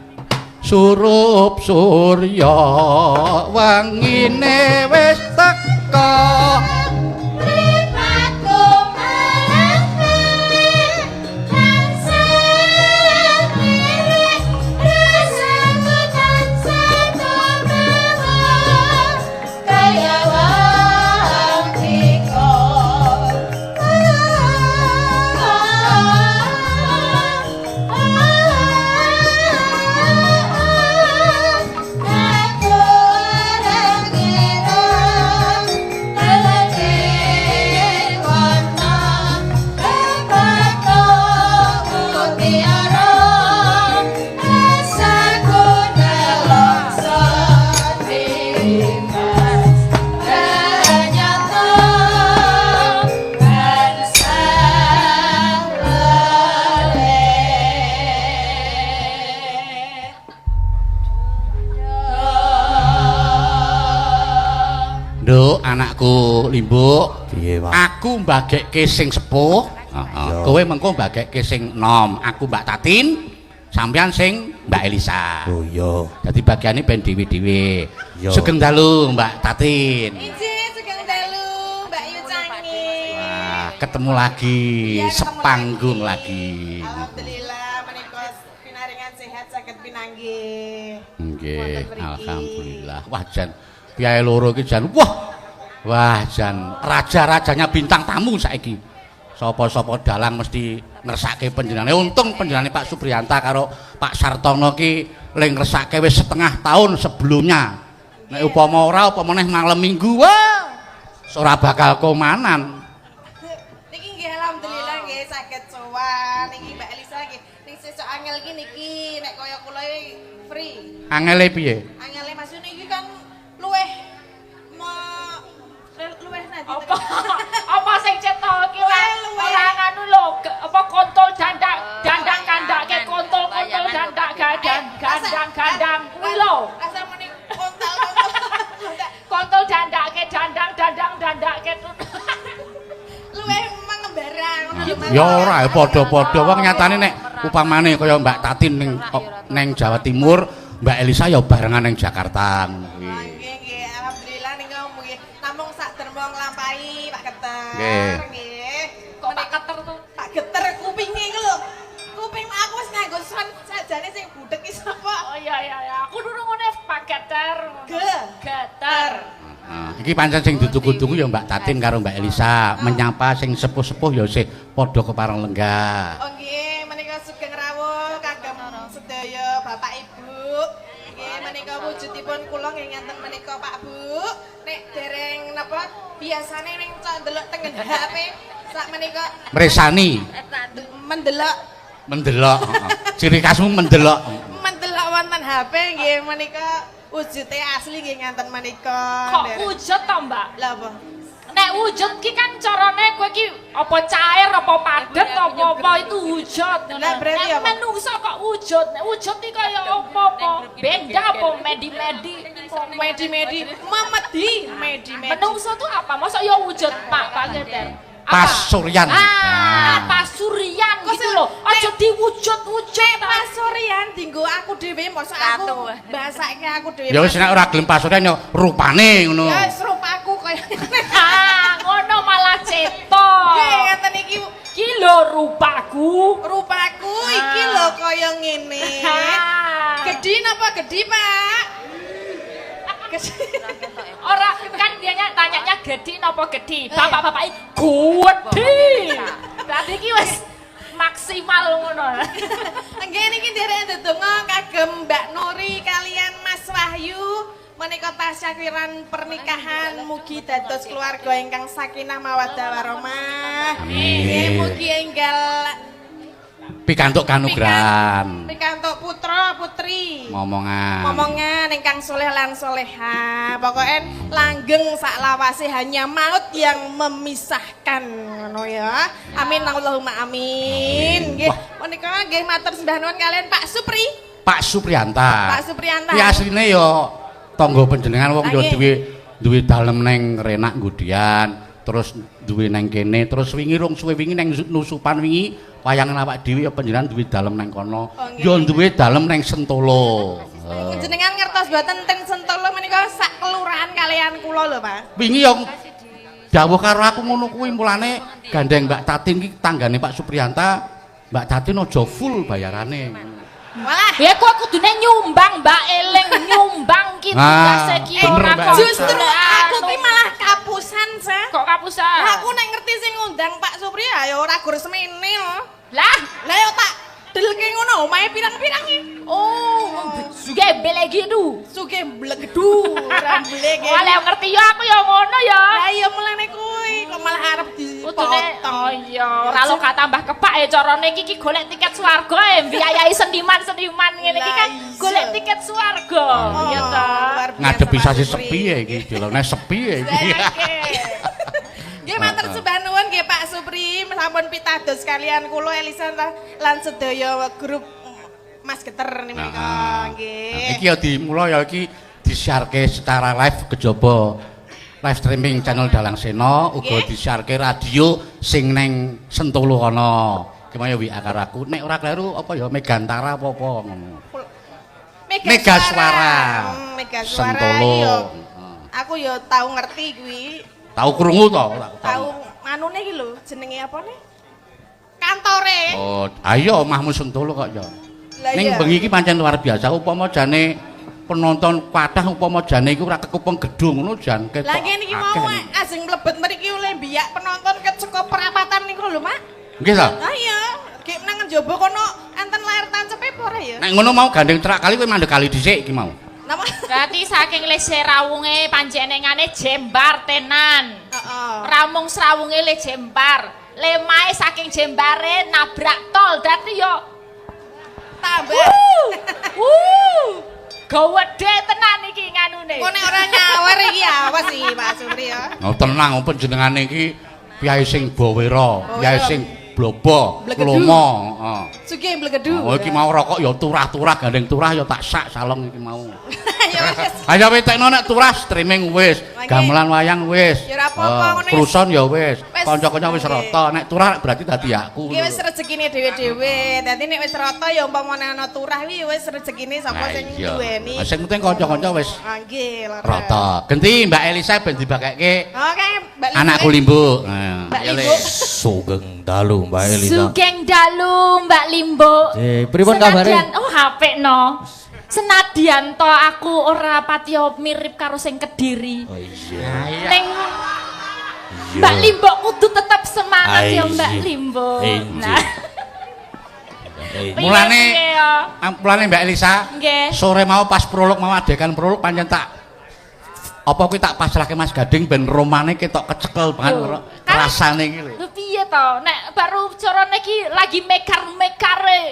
Surup surya wangine wis teka. Nduk, anakku Limbuk. Piye, Pak? Aku mbagekke sing sepuh. Heeh. Kowe mengko mbagekke sing enom. Aku Mbak Tatin, sampean sing Mbak Elisa. Oh iya. Dadi bagiane ben dhewe-dhewe. Sugeng dalu Mbak Tatin. Injih, sugeng dalu Mbak Yu Cangi. Wah, ketemu lagi, iya, ketemu sepanggung lagi. Alhamdulillah menika pinaringan sehat saged pinanggih. Nggih, alhamdulillah. Wah, jan piyae loro iki jan wah. Wah, jan raja-rajanya bintang tamu saiki. Sapa-sapa dalang mesti ngersake panjenengane. Untung panjenengane Pak Supriyanta karo Pak Sartono ki le ngersake wis setengah tahun sebelumnya. Nek upama ora apa meneh malam Minggu, wah, ora bakal komanan. Niki nggih alhamdulillah nggih saged sowan. Niki Mbak Elisa nggih ning sesuk angel iki niki nek kaya kula free. Angele piye? Angele Mas niki kan luweh luweh nanti. Apa apa sing cetha iki ora nganu lho, apa kontol dandak dandang kandhake kontol kontol dandak gandang gandang gandang kuwi lho. Rasa muni kontol kontol. Kontol dandake dandang dandang dandake. Luweh mengembara ngono lho. Ya ora padha-padha wong nyatane nek upamane kaya Mbak Tatin ning ning Jawa Timur, Mbak Elisa ya barengan ning Jakarta ngono kuwi. Nggih nggih, alhamdulillah niku nggih namung sak derma nglampahi Pak Geter. Nggih. Kok Pak Geter to? Pak Geter kupinge iku lho. Kuping aku wis nganggo son sajane sing budhek ki sapa? Oh iya iya iya, aku durung ngene Pak Geter. Geter. Iki pancen sing ditunggu-tunggu ya Mbak Tatin karo Mbak Elisa, menyapa sing sepuh-sepuh ya sih padha kepareng lenggah. Oh nggih, menika sugeng rawuh kagem sedaya Bapak Ibu. Nggih, menika wujudipun kula nggih ngaten menika Pak Bu. Nek dereng napa biasane ning cok ndelok tengen HP sak menika Mresani, mendelok mendelok. Heeh. Ciri khasmu mendelok. Mendelok wonten HP nggih menika wujute asli nggih ngaten menika. Kok Dereng. wujud to, Mbak? Lah apa? Nek wujud ki kan carane kowe ki apa cair apa padet apa apa itu wujud. Lah, berarti Nek apa? Menungso kok wujud. Nek wujud ki kaya apa-apa. Beda apa medi-medi. Medi-medi, memedi, medi-medi. Menungso tuh apa? Masa ya wujud Pak Pak Geter? Apa? Pasuryan. Ah, Ah. pasuryan Kok gitu loh. Aja diwujud-wujud. Pasuryan dinggo aku dhewe, mosok aku bahasake aku dhewe. Ya wis nek ora gelem pasuryan ya rupane ngono. Ya wis rupaku kaya ngene. Ah, ngono malah cetok. Nggih ngaten iki. Ki lho rupaku. Rupaku iki lho kaya ngene. Ah. Gedhi napa gedhi, Pak? Gedhi. Ora kan dianya tanyanya gedhi napa gedhi. Bapak-bapak iki gedhi. Berarti iki wis maksimal ngono. Nggih niki nderek ndedonga kagem Mbak Nuri kalian Mas Wahyu menika tasyakuran pernikahan, mugi dados keluarga ingkang sakinah mawaddah warahmah. Nggih mugi enggal Pikantuk kanugrahan. Pikantuk putra putri. Ngomongan. Momongan ingkang soleh lan soleha. Pokoknya langgeng sak lawase, hanya maut yang memisahkan ngono ya. Amin Allahumma amin. Nggih, menika nggih matur sembah nuwun kalian Pak Supri. Pak Supriyanta. Pak Supriyanta. Ki asline ya tangga panjenengan, wong ya duwe duwe dalem neng Renak Gudian, terus duwe neng kene, terus wingi rong suwe wingi neng Nusupan wingi wayangan awak dhewe ya panjenengan duwe dalem neng kono. Oh, nggih. Ya duwe dalem neng Sentolo. Jenengan ngertos boten ten Sentolo menika sak kelurahan kalian kula lho, Pak. Wingi yo dawuh karo aku ngono kuwi, mulane gandeng Mbak Tatin ki tanggane Pak Supriyanta, Mbak Tatin aja full bayarane. Walah, Ya kok kudune nyumbang Mbak Eling, nyumbang ki Ah, tugase ki bener, ora Mbak kok. Justru aku ki malah kapusan, Sa. Kok kapusan? Lah aku nek ngerti sing ngundang Pak Supri ya ora gur semene lho. Lah, Lah yo tak delke ngono omahe pirang-pirang iki. Oh, sugih belegidu. Sugih blegedu, ora bleke. Wah, lek ngerti ya aku ya ngono ya. Lah iya mulane kuwi kok malah arep Kudune dipotong. oh iya, ora lo gak tambah kepak ya carane iki iki golek tiket swarga e mbiayai seniman-seniman ngene iki kan Lah iya. golek tiket swarga. Oh, Iya ta. luar biasa, Ngadepi Pak sasi Supri. sepi ya iki, dilone sepi ya iki. Nggih matur sembah nuwun nggih Pak Supri, sampun pitados kalian kula Elisa lan sedaya grup Mas Geter menika nggih. Iki ya dimula ya iki disiarke secara live kejaba live streaming channel Dalang Sena, uga disiarke radio sing neng Sentolo kono. Ki mau ya WA karo aku, nek ora kleru apa ya Megantara apa-apa ngono. Mega, Mega Suara. Mega Suara Sentolo. iya. Heeh. Aku ya tau ngerti kuwi. Tau krungu to? Tau anune iki lho, jenenge apa nih? Kantore. Oh, ayo omahmu Sentolo kok ya. Lah Ning iya. bengi iki pancen luar biasa, upama jane penonton kathah, upama jane iku ora kekupeng gedung ngono jan ketok. Lah ngene iki mau akeh. Ajeng mlebet mriki oleh mbiyak penonton ket saka perapatan niku lho, Mak. Nggih ta? Lah iya, gek nang njaba kono enten layar tancepe apa ora ya? Nek ngono mau gandeng cerak kali kowe mandek kali dhisik iki mau. Napa? Berarti saking lese rawunge panjenengane jembar tenan. Heeh. Ramung srawunge le jembar. Lemahe saking jembare nabrak tol. Dadi yo Tambah. Wuh. Gawedhe tenan iki nganune. Kok nek ora nyawer iki awas iki Pak Supri ya. Oh tenang panjenengane iki piyai sing bawera, piyai sing blobo, Blegedu. lomo, heeh. Sugih blegedu. Oh iki mau rokok ya turah-turah, gandeng turah ya tak sak salong iki mau. Ya wis. Ayo wetekno nek turah streaming wis, Lagi. gamelan wayang wis. Ya ora apa-apa, Oh, ngono wis. Kruson ya wis, Wis. kanca-kanca wis Nggih. rata, nek turah berarti dadi aku. Iki wis rezekine dhewe-dhewe. Dadi nek wis rata ya umpamane ana turah kuwi wis rezekine sapa Nah, sing iya. duweni. Sing penting kanca-kanca wis Ah, nggih, leres. rata. Genti Mbak Elisa ben dibakekke Oke, Mbak Limbu. anakku Limbu. Nah, Mbak ayo, Le. Limbu. Sugeng dalu Mbak Elisa. Sugeng dalu Mbak Limbo. Pripun kabare? Oh, HP no. Senadyan to aku ora patiya mirip karo sing Kediri. Oh iya. Ning Mbak Limbo kudu tetep semangat ya Mbak Iya. Limbo. Iya. Nah, Iya. Mulane- piye ya? Mulane Mbak Elisa, Nggih. sore mau pas prolog mau adegan prolog pancen tak Apa kuwi tak pasrahke Mas Gading ben romane ketok kecekel banget Lho, rasane iki lho. Lho piye to? Nek baru carane iki lagi mekar-mekare.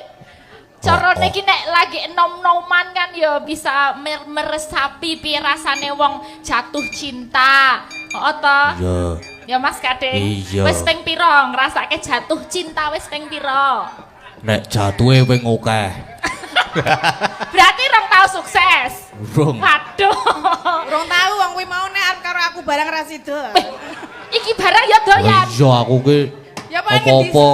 Carane iki nek lagi enom-noman kan ya bisa meresapi piye rasane wong jatuh cinta. Heeh to? Iya. Ya Mas Gading. Iya. Wis ping pira ngrasake jatuh cinta wis ping pira? Nek jatuhe ping akeh. Berarti rong tau sukses. Urung. Waduh. Urung tau wong kuwi mau nek arep karo aku barang ra sida. Iki barang ya doyan. Iya aku ki Ya paling ngendi apa-apa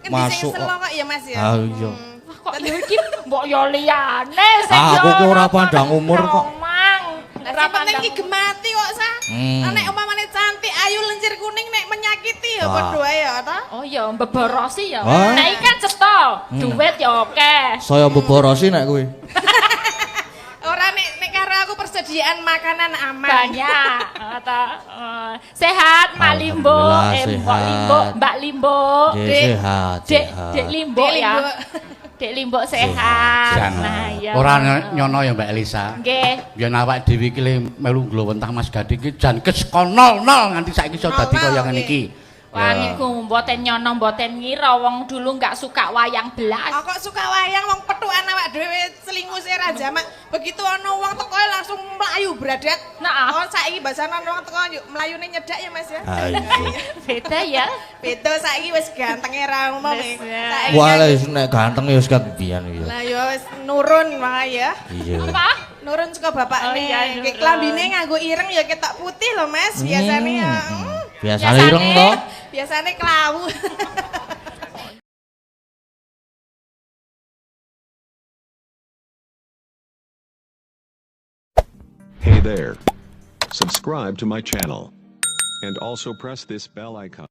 ngendi sing masuk selo kok ya Mas ya. Ah iya. Wah, kok ya iki mbok ya liyane sing Ah, ya aku ki ora pandang umur kok. Mang. Lah Ora sing penting pandang ki gemati kok sa. Nek umpamane cantik ayu lencir kuning nek menyakiti ya Wah. padha wae ya ta. Oh ya mbeborosi ya. Wah. Nek iki kan cetha, duit ya akeh. Saya mbeborosi nek kuwi. Ora nek nek karo aku persediaan makanan aman. Banyak. Ta. Sehat Mak Limbo, Alhamdulillah, Mbak sehat. Limbo, Mbak Limbo. Nggih, Dek, sehat, Dek, sehat. Dek Limbo Dek ya. Limbo. Dek Limbo sehat. Jan. Nah, iya. Ora nyono ya Mbak Elisa. Nggih. Yen awak dhewe iki le melu nglowentah Mas Gading iki jan kesko nol nganti saiki iso dadi Nol, kaya ngene nggih. iki. Wah Ya. niku mboten nyono mboten ngira wong dulu nggak suka wayang belas. Aku kok suka wayang wong petukan awak dhewe selinguse ra jamak. Begitu ana wong teko langsung mlayu bradat. Nah. Oh saiki basane ana wong teko yuk mlayune nyedak ya Mas ya. Ah iya. Beda ya. Beda saiki wis gantenge ra umum Wis, e. ya. Saiki Wah, kan- lah wis nek ganteng ya wis kat biyen ya. Lah ya wis nurun wae ya. Iya. Apa? Nurun saka bapakne. Oh iya, nurun. Ki klambine nganggo ireng ya ketok putih lho Mas, biasane ya. Biasane ireng to. Biasane klawu. Hey there. Subscribe to my channel. And also press this bell icon.